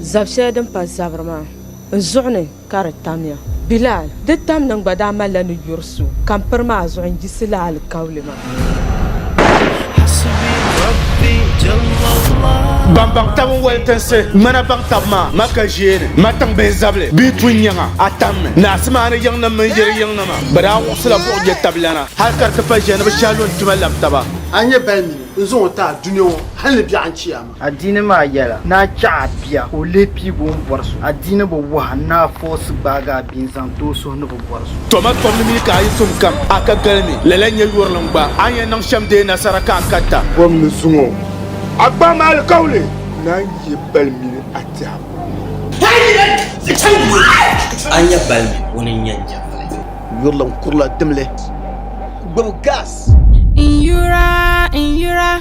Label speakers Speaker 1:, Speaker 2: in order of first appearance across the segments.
Speaker 1: Zab shɛli din pa zabiri maa, n zuɣu ni ka di tamya. Bilal, di tam ni n gba daa malila ni yuri so ka m piri maa zuɣu n-yiɣisi lala alikauli maa.
Speaker 2: Ban baŋ tab n-wali tinsi ŋmana baŋ tab maa, Maka ʒiɛni, ma tiŋbihi zabili bee tun nyaŋa, a tammi ni Asimaani yiŋnim mini Yiri yiŋnima bɛ daa wuɣisila buɣ je tabilana hal ka di ti pa ʒiya ni bɛ shɛhi lo n-tima lab taba.
Speaker 3: A nyɛ bali mini n zaŋ o ti a dunia ŋɔ hal ni biɛɣu n-chiyaama.
Speaker 4: Adiini maa yɛla, ni a chaɣ a bia ka o leei piigi o ni bɔri so. Adiini bi wuhi a ni a fɔɔsi gbaagi a bia n-zaŋ ti o suhu ni bi bɔri so.
Speaker 2: Toma tom ni mi ka a yi sum kam, a ka galimi. Lala n-nyɛ yurilim gba. A ni yɛn niŋ shɛm deei nasara ka a karita.
Speaker 5: Bom ni zuŋɔ a gbaai ma alikauli ni a yi bali mini a tɛha puuni.
Speaker 6: A nya balimi, ŋuni n-nyɛ n nyɛvili.
Speaker 3: Yurilim kurila dimli gbubi gas.
Speaker 7: N yura, n yura,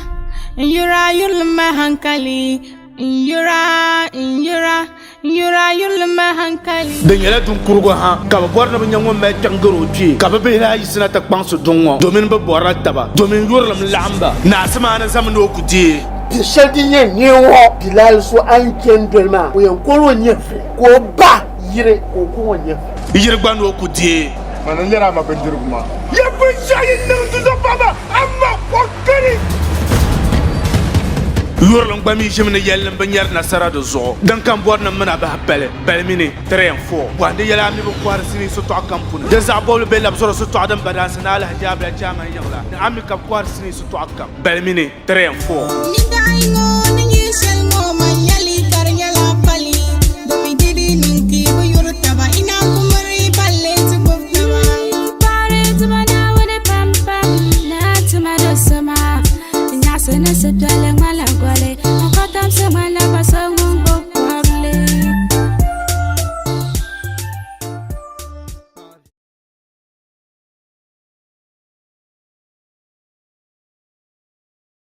Speaker 7: n yura yurilim mali hankali. N yura, n yura, n yura yurilim mali hankali.
Speaker 2: Di nyɛla duŋ kurugu ha ka bɛ bɔri ni bɛ nya ŋun mali kpiɔŋ gari o kpee, ka bɛ bihi lahi yiɣisina ti kpaŋsi duŋ ŋɔ domin bɛ bɔrila taba domin yurilim laɣim ba. Naa Simaani zami ni o ku deei.
Speaker 3: Piɛ shɛli din yɛn neei ŋɔ, Bilal so a ni chani doli maa, o yɛn kɔri o nyɛvili ka o ba yiri ka o kɔŋ o nyɛvili.
Speaker 2: Yiri gba ni o ku deei.
Speaker 5: Mana n-lɛri a ma bindirigu maa. Ya binshɛɣu yi niŋ tizɔpaɣiba, amaa o kani.
Speaker 2: Yurilim gba mi ʒimi ni yɛlli m-bi nyari nasara di zuɣu. Din kam bɔri ni m mini a bahi pali, balimi ni, 3 and 4. Bɔhindi yɛla a mi bi kɔhiri sinii sitɔɣu kam puuni. Di zaɣ bɔbili be labisiri sitɔɣu din ba daansi ni alahijaabila chairman yiŋ la ni a mi ka bi kɔhiri sinii sitɔɣu kam, balimi ni, 3 and 4.